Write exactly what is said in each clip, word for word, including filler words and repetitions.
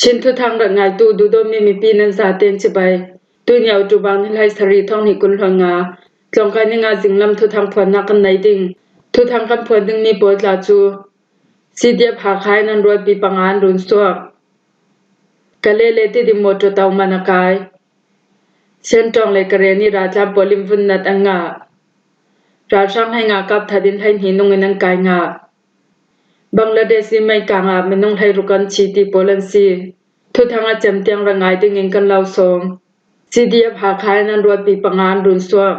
Chin thuthang rak ngaitu duhdawtmi mipi nan zaten cibai. Tuini October ni hleisarih thawng hnih kul hluan nga, tlawngkai ni nga zinglam thuthang phuannak kan nei ding. Thuthang kan phuan dingmi pawl tla cu C D F Hakha in an rualpi panga an run suak. Kale le Tidim mawṭaw tau man a kai. Siantawng le Karen i raltlan pawl in vun nat an ngah. Ralhrang hleinga kap that in hleihnih nung in an kai ngah. Bangladesh i meikang ah minung hleiruk an thi ti pawl an si. Thuthang a cem tiang rak ngai dingin kan lo sawm. C D F Hakha in an rualpi panga an run suak.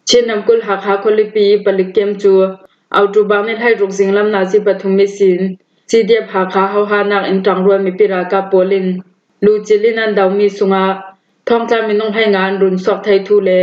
Chin namkul Hakha khualipi i palik kem cu October ni hleiruk zinglam nazi pathum ihsin C D F Hakha hohanak in ṭangrual mipi ralkap pawl in lucil in an domi sungah thawngtla minung hleinga an run suak thei thu le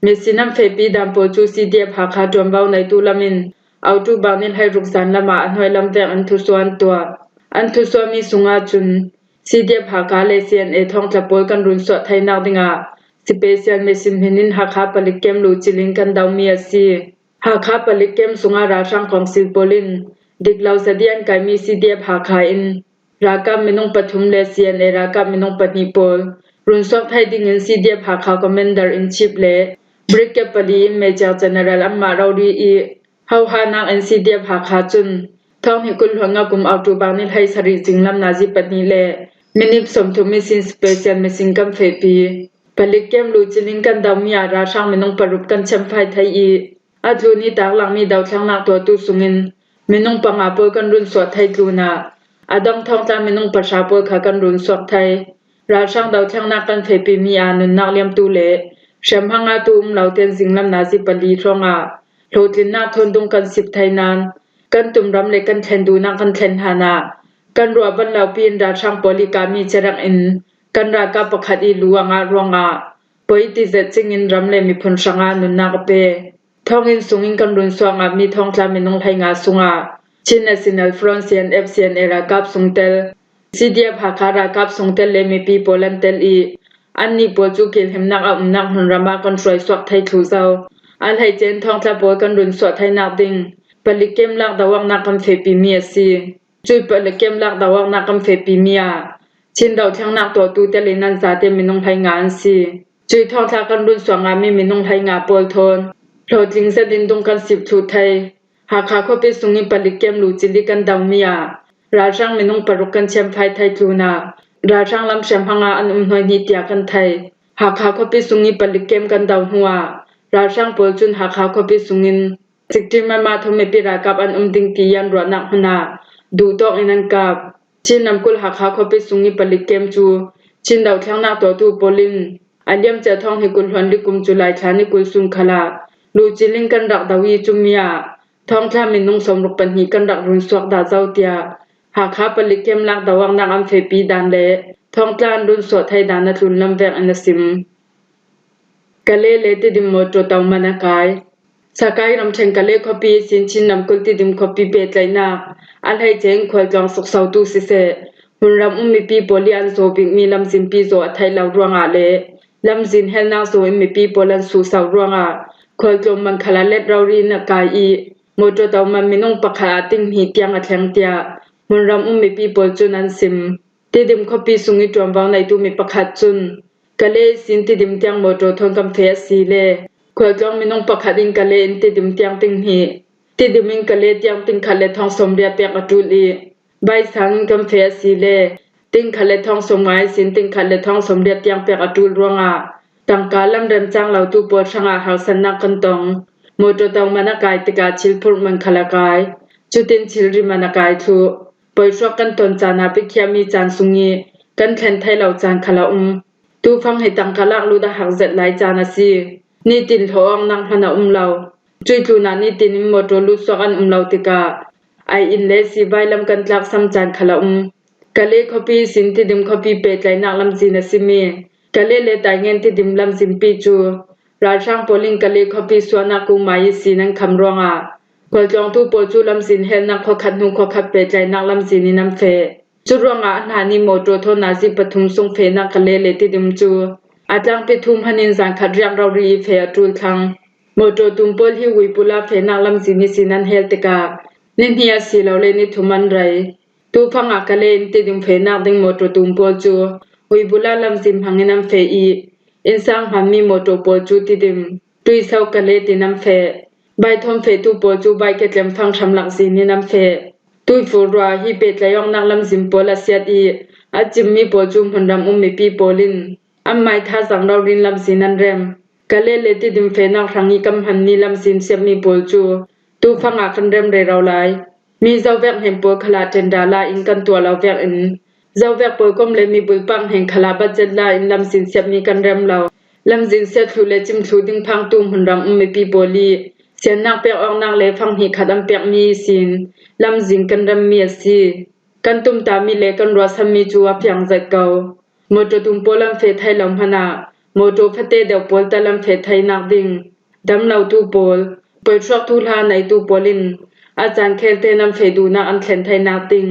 misin an fehpi dan pawl cu C D F Hakha ṭuanvo neitu lam in October ni hleiruk zan lamah a hnuai lam vek in thusuah an tuah. An thusuahmi sungah cun C D F Hakha le C N A thawngtla pawl kan run suah theinak dingah special misin hmin in Hakha palik kem lucil in kan domi a si. Hakha palik kem sungah ralhrang kawngsil pawl in dik lo zadi an kaimi C D F Hakha in ralkap minung pathum le C N A ralkap minung pahnih pawl run suak thei dingin C D F Hakha commander in chief le brigade pali in major general anmah rori i hohanak in C D F Hakha cun thawng hnih kul hluan nga kum October ni hleisarih zinglam nazi pahnih le minit sawmthum ihsin special misin kan fehpi. Palik kem lucil in kan domi ah ralhrang minung paruk kan chemfai thei i a tlun i taklangmi dothlennak tuahtu sungin minung panga pawl kan run suah thei tlunah a dang thawngtla minung pahra pawl kha kan run suak thei. Ralhrang dothlennak kan fehpimi ah nunnak liamtu le hriamhma ngatu um lo ten zinglam nazi pali hrawngah hlawhtlinnak thawndung kan sip thei nain kan tumram le kan thlen duhnak kan thlen hlanah kan ruah van lopi in ralhrang pawl i kami cerek in kan ralkap pakhat i lu a ngah ruangah poi ti zet cingin ram le miphun hrangah nunnak a pe. Thawnginn sungin kan run suak ngahmi thawngtla minung hleinga sungah Chin National Front, C N F, C N A ralkap sungtel, C D F Hakha ralkap sungtel le mipi pawl an tel i annih pawl cu kilhimnak a umnak hmunram ah kan hruai suak thei thluh zo. A hleice in thawngtla pawl kan run suah theinak ding palik kem lak doawknak kan fehpimi a si. Cui palik kem lak doawknak kan fehpimi ah Chin dothlennak tuahtu tel in an zate minung hleinga an si. Cui thawngtla kan run suak ngahmi minung hleinga pawl thawn hlawhtling zet in dung kan sip thluh thei. Hakha khuapi sung i palik kem lucil i kan domi ah ralhrang minung paruk kan chemfai thei tlunah ralhrang lam hriamhma nga an um hnuai hnih tiah kan thei. Hakha khuapi sung i palik kem kan do hnuah ralhrang pawl cun Hakha khuapi sungin Sikti mama thum mipi ralkap an um ding ti i an ruahnak hmun ah duhtawk in an kap. Chin namkul Hakha khuapi sung i palik kem cu Chin dothlennak tuahtu pawl in a liamcia thawng hnih kul hluan li kum July thla ni kul sun khalah lucil in kan rak do i cumi ah thawngtla minung sawmruk pahnih kan rak run suak dah zo tiah Hakha palik kem lak doawknak an fehpi dan le thawngtla an run suah thei dan a tlunlam vek in a sim. Kale le Tidim mawṭaw tau man a kai. Sakai ramṭhen Kale khuapi ihsin Chin namkul Tidim khuapi pehtlaihnak a hleice in khualtlawng suksotu siseh, hmunram um mipi pawl i an zaw bikmi lamzinpi zaw a theih lo ruangah le lamzin helnak zaw in mipi pawl an suhso ruangah khualtlawng man khal a let rori in a kai i mawṭaw tau man minung pakhat ah ting hnih tiang a thleng tiah hmunram um mipi pawl cun an sim. Tidim khuapi sung i ṭuanvo neitu mi pakhat cun Kale ihsin Tidim tiang mawṭaw thawn kan feh a si le khualtlawng minung pakhat in Kale in Tidim tiang ting hnih, Tidim in Kale tiang ting khat le thawng sawmriat pek a ṭul i baisang in kan feh a si le ting khat le thawng sawmnga ihsin ting khat le thawng sawmriat tiang pek a ṭul ruangah tangka lam remcang lotu pawl hrangah harsatnak kan tong. Mawṭaw tau man a kai tikah thilphurh man khal a kai. Cutin thilri man a kai thluh. Poihruak kan ton caan ah pikhiahmi caan sung i kan thlen thei lo caan khal a um. Tufang hi tangka lak lut a hak zet lai caan a si. Nitin hlawh awknak hman a um lo. Cui tlunah nitin in mawṭaw lut suak an um lo tikah ai in le sivai lam kan tlaksam caan khal a um. Kale khuapi ihsin Tidim khuapi pehtlaihnak lamzin a simi Kale le Taingen Tidim lamzinpi cu ralhrang pawl in Kale khuapi suahnak kungmai ihsin an kham ruangah khualtlawngtu pawl cu lamzin helnak khuakhat hnu khuakhat pehtlaihnak lamzin in an feh. Curuangah a hna nih mawṭaw thawn nazi pathum sung fehnak Kale le Tidim cu a tlangpi thum hman in zan khat riak rori i feh a ṭul thlang. Mawṭaw tum pawl hi Uipula fehnak lamzin ihsin an hel tikah ni hnih a si lo le ni thum an rei. Tufang ah Kale in Tidim fehnak ding mawṭaw tum pawl cu Huibula lamzin hmangin an feh i, innsang hmanmi mawṭaw pawl cu Tidim, Tuisau Kale tin an feh. Baithawm fehtu pawl cu Baiketlem fang hramlak zin in an feh. Tuifur rua hi pehtlaih awknak lamzin pawl a siat i, a cimmi pawl cu hmunram um mipi pawl in an maitha zang rori in lamzin an rem. Kale le Tidim fehnak hrang i kan hmanmi lamzin siatmi pawl cu tufang ah kan rem rero lai. Mi zovek hnen pawl khalah tender la in kan tuah lo vekin, zovek pawl kom le mi bulpak hnen khalah budget la in lamzin siatmi kan rem lo. Lamzin siat thluh le cim thluh ding phangtu hmunram um mipi pawl i siannak pek awknak le fang hnih khat an pekmi sin lamzin kan remmi a si. Kan tumtahmi le kan ruahsanmi cu a fiang zet ko. Mawṭaw tum pawl an feh thei lo hmanh ah mawṭaw fate deuh pawl tal an feh theinak ding, damlotu pawl, poihruaktu hla neitu pawl in a caan khelte nan feh duhnak an thlen theinak ding,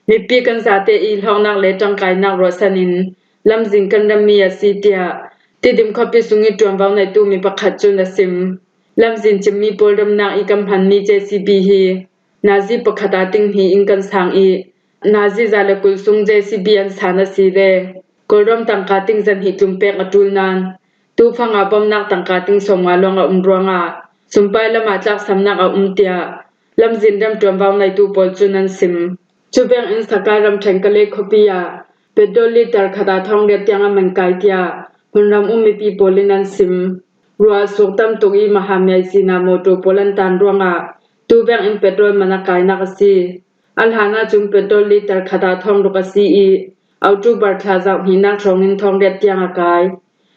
mipi kan zate i hlawknak le ṭangkainak ruahsan in lamzin kan remmi a si, tiah Tidim khuapi sung i ṭuanvo neitu mi pakhat cun a sim. Lamzin cimmi pawl remnak i kan hmanmi J C B hi nazi pakhat ah ting hnih in kan sang i, nazi za le kul sung J C B an san a si le Kawlram tangka ting zahnih tlum pek a ṭul nain, tufang ah bawmhnak tangka ting sawmnga lawng a um ruangah sumpai lam ah tlaksamnak a um, tiah lamzin rem ṭuanvo neitu pawl cun an sim. Cu vekin Sakai ramṭhen Kale khuapi ah petrol liter khat ah thawng riat tiang a man kai, tiah hmunram um mipi pawl in an sim. Ruah a suk tam tuk i Mahamyai zin ah mawṭaw pawl an tan ruangah tu vekin petrol man a kainak a si. A hlan ahcun petrol liter khat ah thawng ruk a si i, October thla zarh hnihnak hrawngin thawng riat tiang a kai.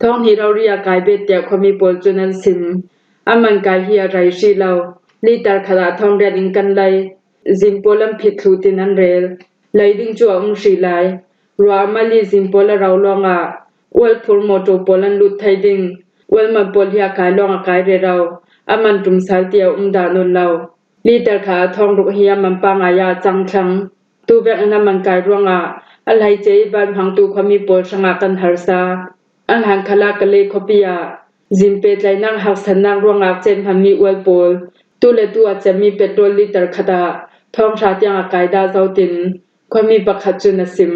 Thawng hnih rori a kai bet, tiah khuami pawl cun an sim. A man kai hi a rei hrih lo. Liter khat ah thawng riat in kan lei. Zin pawl an phit thluh tin an rel. Lei ding cu a um hrih lai. Ruah a mal i zin pawl a ro lawngah ual phur mawṭaw pawl an lut thei ding. Ual man pawl hi a kai lawng a kai rero. A man ṭum sal tiah a um dah nawn lo. Liter khat ah thawng ruk hi a man pangai ah a cang thlang. Tu vekin a man kai ruangah a hleice i van hmangtu khuami pawl hrangah kan harsa. A hlan khalah Kale khuapi ah zin pehtlaihnak haksatnak ruangah cen hmanmi ual pawl tu le tu a cemmi petrol liter khat ah thawng hra tiang a kai dah zo tin khuami pakhat cun a sim.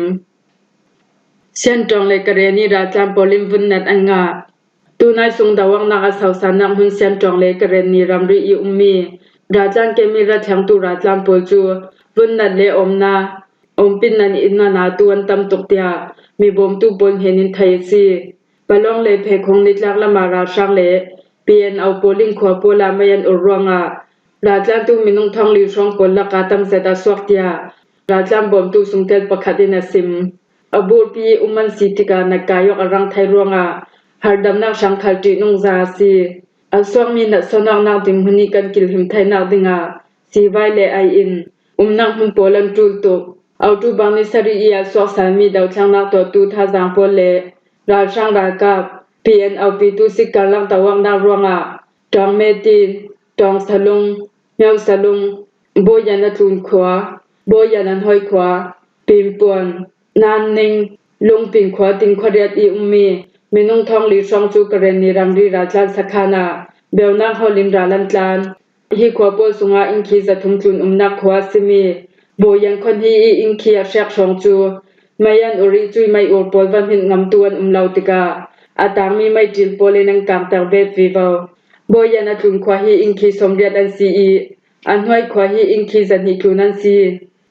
Sianṭawng le Karenni raltlan pawl in vunnat an ngah. Tunai sung doawknak a sausannak hmun Sianṭawng le Karenni ramri i ummi raltlan kemi ra thlengtu raltlan pawl cu vunnat le omna, ompinnak in a natu an tam tuk tiah mi bawmtu pawl hnen in theih a si. Palawng le Phekhong nitlak lamah ralhrang le P N O pawl in khua pawl ah mei an ur ruangah raltlantu minung thawng li hrawng pawl lakah tam zet a suak tiah raltlan bawmtu sungtel pakhat in a sim. A burpi um an si tikah natkai awk a rang thei ruangah hardamnak hrang khal ṭihnung za a si. A suakmi natsawn awknak dinhmun i kan kilhim theinak dingah sivai le ai in umnak hmun pawl an ṭul tuk. October ni sarih i a suaksalmi dothlennak tuahtu thazang pawl le ralhrang ralkap, P N O pitu si karlak doawknak ruangah Ṭawng Metin, Ṭawng Salung, Hmeu Salung, Bawian a tlun khua, Bawian an hoi khua, Pinpuan, Nanning, Lungpin khua tin khuariat i ummi minung thawng li hrawng cu Karenni ramri raltlan sakhan ah beunak hawl in ral an tlan. Hi khua pawl sungah innkhi zathum tlun umnak khua a simi Bawian khuan hi i innkhi a hrek hrawng cu mei an ur i cui mei ur pawl van hminh ngamtu an um lo tikah a tangmi meiṭil pawl in an kangter bet vivo. Bawian a tlun khua hi innkhi sawmriat an si i a hnuai khua hi innkhi zahnih tlun an si.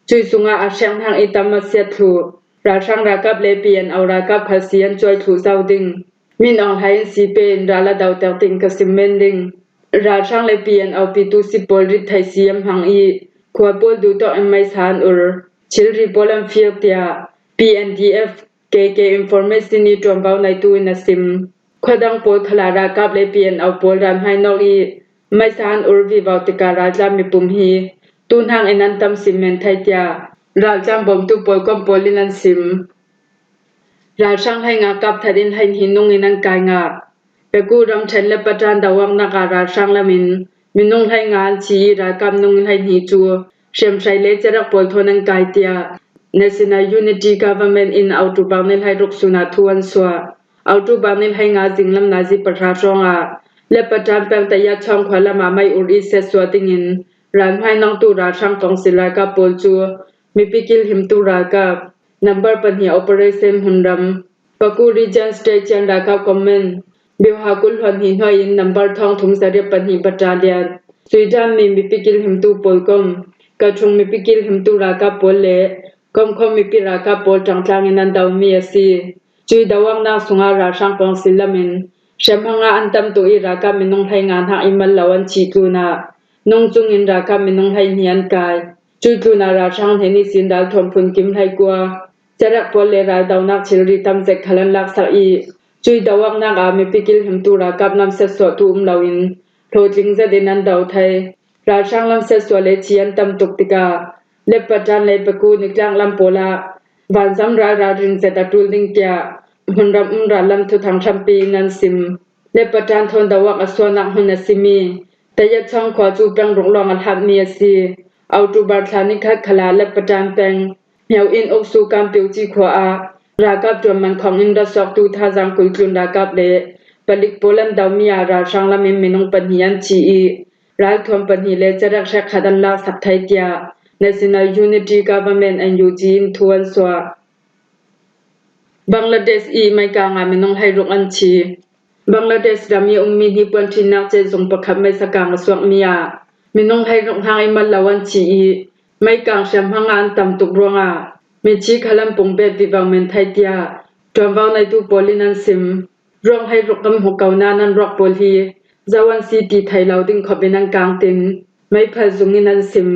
Cui sungah a hrek hnak i tam a siat thluh ralhrang ralkap le P N O ralkap khal si an cuai thluh zo ding. Min Aung Hlaing in si pe in ral a doter ding ka sim men ding. Ralhrang le P N O pitu si pawl rit thei si an hmang i khua pawl duhtawk in meisa an ur. Thilri pawl an fir tiah P N D F K K information i ṭuanvo neitu in a sim. Khuadang pawl khalah ralkap le P N O pawl ral hmainawk i meisa an ur vivo tikah raltlan mipum hi tu hnakin an tam si men thei tiah raltlan bawmtu pawl kom pawl in an sim. Ralhrang hleinga kap that in hleihnih nung in an kai ngah. Pegu ramṭhen le Patan doawknak ah ralhrang lam in minung hleinga an thi i ralkap nung hleihnih cu hriamhrei le cerak pawl thawn an kai tiah National Unity Government in October ni hleiruk sun ah thu an suah. October ni hleinga zinglam nazi pahra hrawngah le Patan peng tayat chawng khua lamah mei ur i siatsuah dingin ral hmainawngtu ralhrang kawngsil ralkap pawl cu Mipi kilhimtu ralkap, number pahnih operation hmunram, Paku Region State Chiang ralkap command, Bioha kul hluan hi hnuaiin number thawng thum zariat pahnih battalion, Suidam mi mipi kilhimtu pawl kom, Kathung mipi kilhimtu ralkap pawl le Komkhom mipi ralkap pawl ṭangtlangin an domi a si. Cui doawaknak sungah ralhrang pawng silamin hriamhmanga an tam tuk i ralkap minung hleinga hnak i mal lo an cih tlunah nung cungin ralkap minung hleihnih an kai. Cui tlunah ralhrang hnen ihsin ralthuam phun kim hleikua, cerek pawl le raldonak thilri tam zet khal an laksak i, cui doawaknak ah mipi kilhimtu ralkap lamsiatsuahtu um loin hlawtling zetin an do thei. Ralhrang lamsiatsuah le thi an tam tuk tikah Lepatan le Paku nitlak lam pawlah vanzam ral ralring zet a ṭul ding tiah hmunram um rallam thuthang hrampi in an sim. Lepatan thawn doawak a suahnak hmun a simi Tayat Chawng khua cu peng ruk lawng a hlatmi a si. October thla ni khat khalah Lepatan peng Hmyo in Uksu Kampioci khua ah ralkap ṭuan man khawngin ra suaktu thazaang kultlun ralkap le palik pawl an domi ah ralhrang lamin minung pahnih an thi i ralthuam pahnih le cerek hrekkhat an laksak thei tiah National Unity Government N U G in thu an suah. Bangladesh i meikang ah minung hleiruk an thi. Bangladesh ram i ummi hnipuan ṭhitnak cezung pakhat meisa kang a suakmi ah minung hleiruk hngak i mal lo an thi i meikang hriamhmanga an tam tuk ruangah mithi khal an pung bet vivo men thei tiah ṭuanvo neitu pawl in an sim. Ruang hleiruk kan hmu ko nain an ruak pawl hi zo an si ti thei lo ding khopin an kang tin meiphal zung in an sim.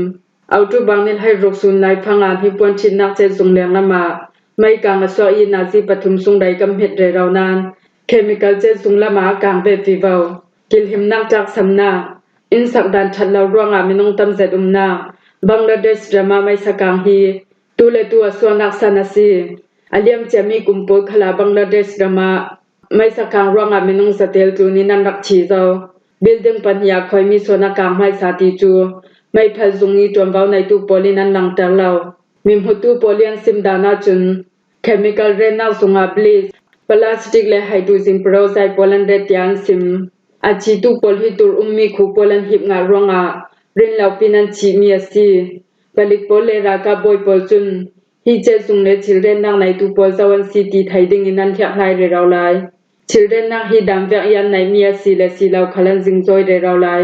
October ni hleiruk sun laifang ah hnipuan ṭhitnak cezung lenglam ah meikang a suak i nazi pathum sung rei kan hmet rero nain chemical cezung lamah a kang bet vivo. Kilhimnak tlaksamnak, inn sak dan ṭhat lo ruangah minung tam zet umnak Bangladesh ram ah meisa kang hi tu le tu a suahnak san a si. A liam ciami kum pawl khalah Bangladesh ram ah meisa kang ruangah minung zatel tlun in an rak thi zo. Building pahnih ah khuaimi suan a kang hmaisa ti cu meiphal zung i ṭuanvo neitu pawl in an langter lo. Mihmutu pawl i an sim dan ahcun chemical rennak zungah bleach, plastic le hydrogen peroxide pawl an ret tiah an sim. A thitu pawl hi tur ummi khu pawl an hip ngah ruangah rin lopi in an thihmi a si. Palik pawl le ralkap bawi pawl cun hi cezung le thilrennak neitu pawl zo an si ti thei dingin an hliakhlai rero lai. Thilrennak hi dam vek i an neihmi a si le si lo khal an zingzawi rero lai.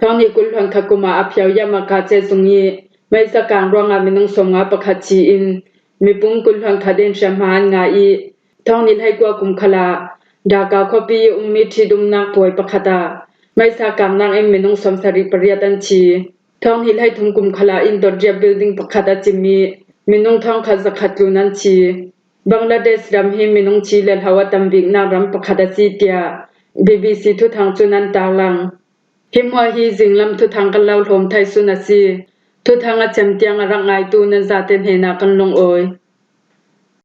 Thawng hnih kul hluan khat kum ah a Phiauyam a ka cezung i meisa kang ruangah minung sawmnga pakhat thi in mipum kul hluan khat in hriamhma an ngah i thawng hnih hleikua kum khalah Dhaka khuapi i ummi ṭhitumnak puai pakhat ah meisa kangnak in minung sawmsarih pariat an thi. Thawng hnih hleithum kum khalah inn dot riat building pakhat a cim i minung thawngkhat zakhat tlun an thi. Bangladesh ram hi minung thi le hlo a tam biknak ram pakhat a si tiah B B C thuthang cun an tarlang. Hi hmuah hi zinglam thuthang kan lo hlawm thei sun a si. Thuthang a cem tiang a rak ngaitu nan zate hnenah kan lungawi.